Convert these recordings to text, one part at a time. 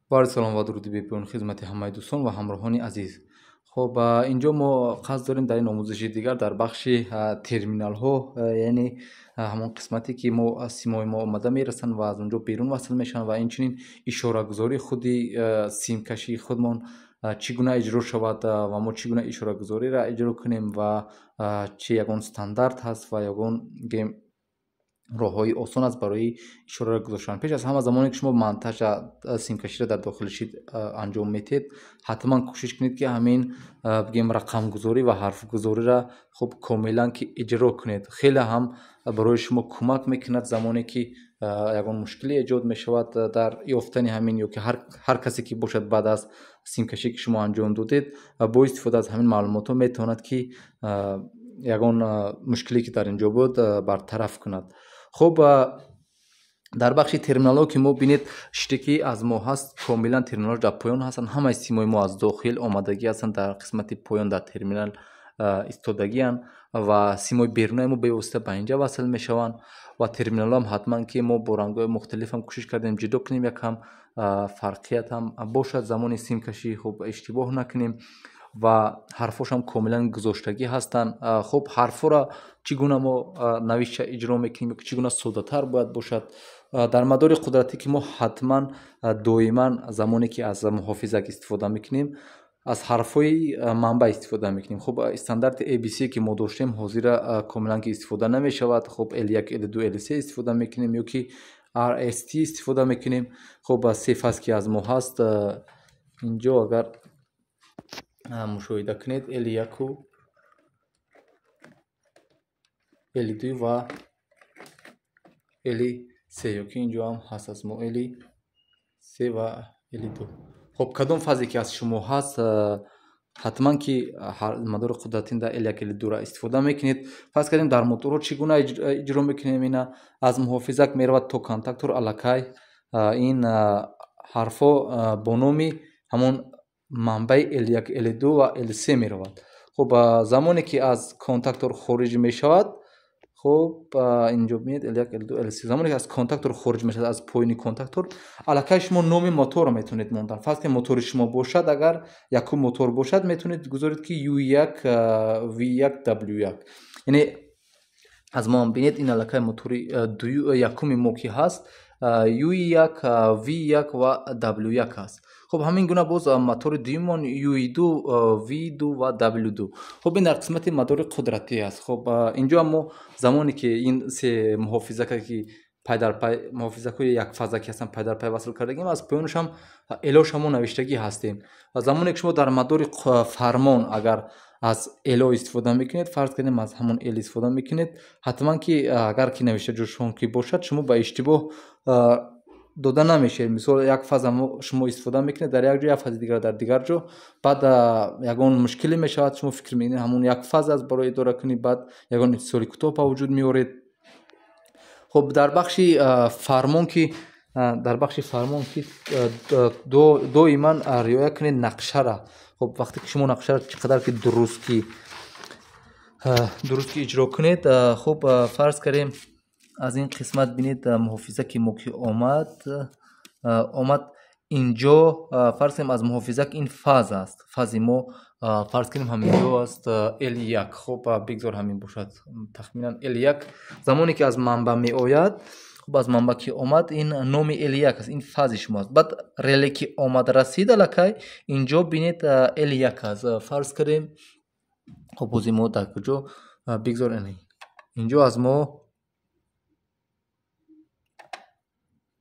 Бар салом ва дуруди бепоён хизмати ҳамаи дӯстон ва ҳамроҳони азиз. Хоб, инҷо мо қасд дорем дар ин омӯзиши дигар дар бахши терминалҳо, яъне ҳамон қисмате ки мо симои мо омада мерасанд ва аз он ҷо берун васл мешаванд ва инчунин ишорагузории худи симкашии худмон чӣ гуна иҷро шавад ва мо чӣ гуна ишорагузориро иҷро кунем ва чӣ ягон стандарт ҳаст ва ягон гем роҳҳои осон аст барои ишораро гузоштан. Пеш аз ҳама замоне ки шумо монтажа симкаширо дар дохили щит анҷом медиҳед, ҳатман кӯшиш кунед, ки ҳамин бигем рақамгузорӣ ва ҳарфгузориро хуб комилан ки иҷро кунед. Хеле ҳам барои шумо кӯмак мекунад замоне ки ягон мушкиле эҷод мешавад дар ёфтани ҳамин ё ки ҳар касе ки бошад баъд аз симкашӣ ки шумо анҷом додед, бо истифода аз ҳамин маълумотҳо метавонад ки ягон мушкиле ки дар ин ҷо буд бартараф кунад. Хуб, дар бахши терминалҳо ки мо бинед, щите ки аз мо ҳаст, комилан терминалҳо дар поён ҳастанд. Ҳамаи симои мо аз дохил омадагӣ ҳастанд, дар қисмати поён дар терминал истодагианд ва симои берунаи мо бевосита ба инҷа васл мешаванд ва терминалҳоам ҳатман ки мо бо рангҳои мухталиф ҳам кӯшиш кардем ҷудо кунем, якам фарқият ҳам бошад замони симкашӣ, хуб иштибоҳ накунем ва ҳарфҳошам комилан гузоштагӣ ҳастанд. Хуб, ҳарфҳоро чӣ гуна мо навишта иҷро мекунем ё чӣ гуна соддатар бояд бошад. Дар мадори қудратӣ ки мо ҳатман доиман замоне ки аз муҳофизак истифода мекунем, аз ҳарфҳои манбаъ истифода мекунем. Хуб, стандарти ABC ки мо доштем ҳозира комилан ки истифода намешавад. Хуб, L1, L2, L3 истифода мекунем ё ки RST истифода мекунем. Хуб, се фаз ки аз мо ҳаст, инҷо агар мушоҳида кунед, L1, L2 ва L3, ё ки инҷо ҳам ҳаст аз мо L3 ва L2. Хуб, кадом фазе ки аз шумо ҳаст, ҳатман ки мадори қудратин дар L1, L2-ро истифода мекунед. Фарз кардем дар моторҳо чӣ гуна иҷро мекунем? Ина аз муҳофизак меравад то контактор, аллакай ин ҳарфҳо бо номи ҳамон манбаи L1, L2 ва L3 меравад. Хуб, замоне ки аз контактор хориҷ мешавад, хуб, инҷо бинед L1, L2, L3, замоне ки аз контактор хориҷ мешавад, аз поёни контактор, аллакай шумо номи моторро метавонед мондан. Фарз кунед мотори шумо бошад, агар якум мотор бошад, метавонед гузоред ки U1, V1, W1. Яъне аз мо ҳам бинед, ин аллакай мотори якуми мо ки ҳаст, U1, V1 ва W1 ҳаст. Хуб, ҳамин гуна боз мотори дуюмон U2, V2 ва W2. Хуб, ин дар қисмати мадори қудратӣ аст. Хуб, инҷо мо замоне ки ин се муҳофизака ки пайдарпай, муҳофизакҳои якфаза ки ҳастанд, пайдарпай васл кардагим, аз поёнаш ҳам элош ҳамон навиштагӣ ҳастем. Ва замоне ки шумо дар мадори фармон агар аз эло истифода мекунед, фарз кардем аз ҳамон эл истифода мекунед, ҳатман ки агар ки навишта ҷошон ки бошад, шумо ба иштибоҳ дода намешавед. Мисол, як фаза шумо истифода мекунед дар як ҷо, як фази дигар дар дигар ҷо, баъд ягон мушкиле мешавад, шумо фикр мекунед ҳамон як фаз аст барои идоракунӣ, баъд ягон иттисоли кӯтоҳ ба вуҷуд меоред. Хуб, дар бахши фармон ки дар бахши фармон ки доиман риоя кунед нақшара. Хуб, вақте ки шумо нақшаро чӣ қадар ки дуруст ки иҷро кунед, хуб, фарз кардем аз ин қисмат бинед, муҳофиза ки мо ки омад инҷо, фарз кардем аз муҳофизак ин фаз аст. Фази мо, фарз кардем ҳамин ҷо аст, L1. Хуб, бигзор ҳамин бошад, тахминан L1. Замоне ки аз манбаъ меояд, хуб, аз манбаъ ки омад, ин номи L1 аст, ин фази шумо аст. Баъд реле ки омад расид, аллакай инҷо бинед, L1 аст. Фарз кардем, хуб, бози мо дар куҷо, бигзор инҷо аз мо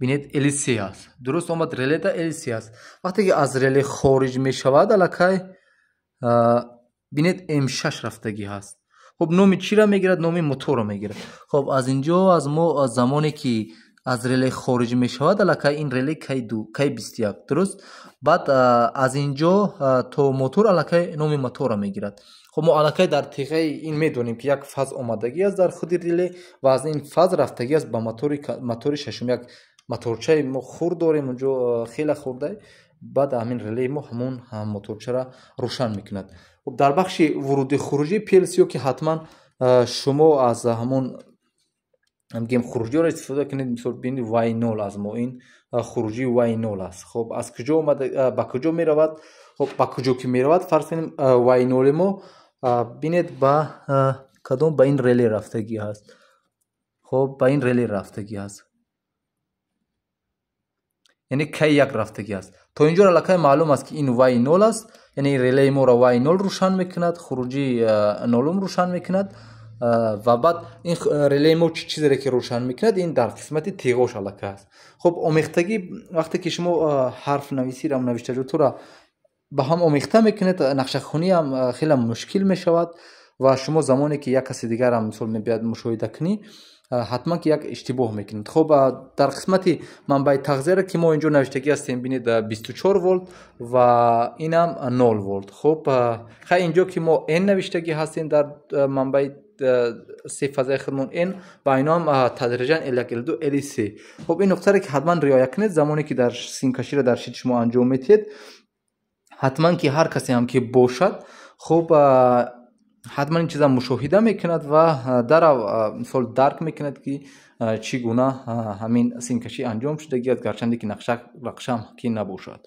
бинед L3 аст. Дуруст омад, реле да L3 аст. Вақте ки аз реле хориҷ мешавад, аллакай бинед M6 рафтагӣ ҳаст. Хуб, номи чиро мегирад? Номи моторро мегирад. Хуб, аз инҷо аз мо замоне ки аз реле хориҷ мешавад, аллакай ин реле K2, K21, дуруст? Баъд аз инҷо то мотор аллакай номи моторро мегирад. Хуб, мо аллакай дар теғаи ин медонем ки як фаз омадагӣ аст дар худи реле ва аз ин фаз рафтагӣ аст ба мотори шашум. Як моторчаи мо хурд дорем онҷо, хеле хурда, баъд ҳамин релеи мо ҳамон моторчаро рӯшан мекунад. Хуб, дар бахши вуруди хуруҷи PLC ки ҳатман шумо аз ҳамон гем хуруҷиро истифода кунед, мисол бинед Y0 аз мо ин Хуруҷии Y нол аст. Хоб, аз куҷо омада, ба куҷо меравад? Хоб, ба куҷо ки меравад, фарз кунем, Y ноли мо, бинед, ба кадом, ба ин реле рафтагӣ ҳаст. Хоб, ба ин реле рафтагӣ ҳаст, яъне К1 рафтагӣ аст. То инҷо аллакай маълум аст, ки ин Y нол аст, яъне релеи моро Y нол рӯшан мекунад, хуруҷии нолум рӯшан мекунад. Ва баъд ин релеи мо чӣ чизере ки рӯшан мекунад, ин дар қисмати тиғош аллакай аст. Хуб, омехтагӣ, вақте ки шумо ҳарфнависиро, навиштаҷотро ба ҳам омехта мекунед, нақшахониам хеле мушкил мешавад. Ва шумо замоне ки як каси дигарам, мисол, мебиёяд мушоҳида кунӣ, ҳатман ки як иштибоҳ мекунед. Хуб, дар қисмати манбаи тағзияро ки мо инҷо навиштагӣ ҳастем, бинед, 24 волт ва инам 0 волт. Хуб, хай, инҷо ки мо N навиштагӣ ҳастем, дар манбаи сефазаи худмон N ва иноам тадриҷан L1, L2, L3. Хуб, ин нуқтаре ки ҳатман риоя кунед, замоне ки дар симкаширо дар щит шумо анҷом медиҳед, ҳатман ки ҳар касе ҳам ки бошад, хуб, ҳатман ин чиза мушоҳида мекунад ва дарав, мисол, дарк мекунад, ки чӣ гуна ҳамин симкашӣ анҷом шудагӣ аст, гарчанде ки нақшаам ки набошад.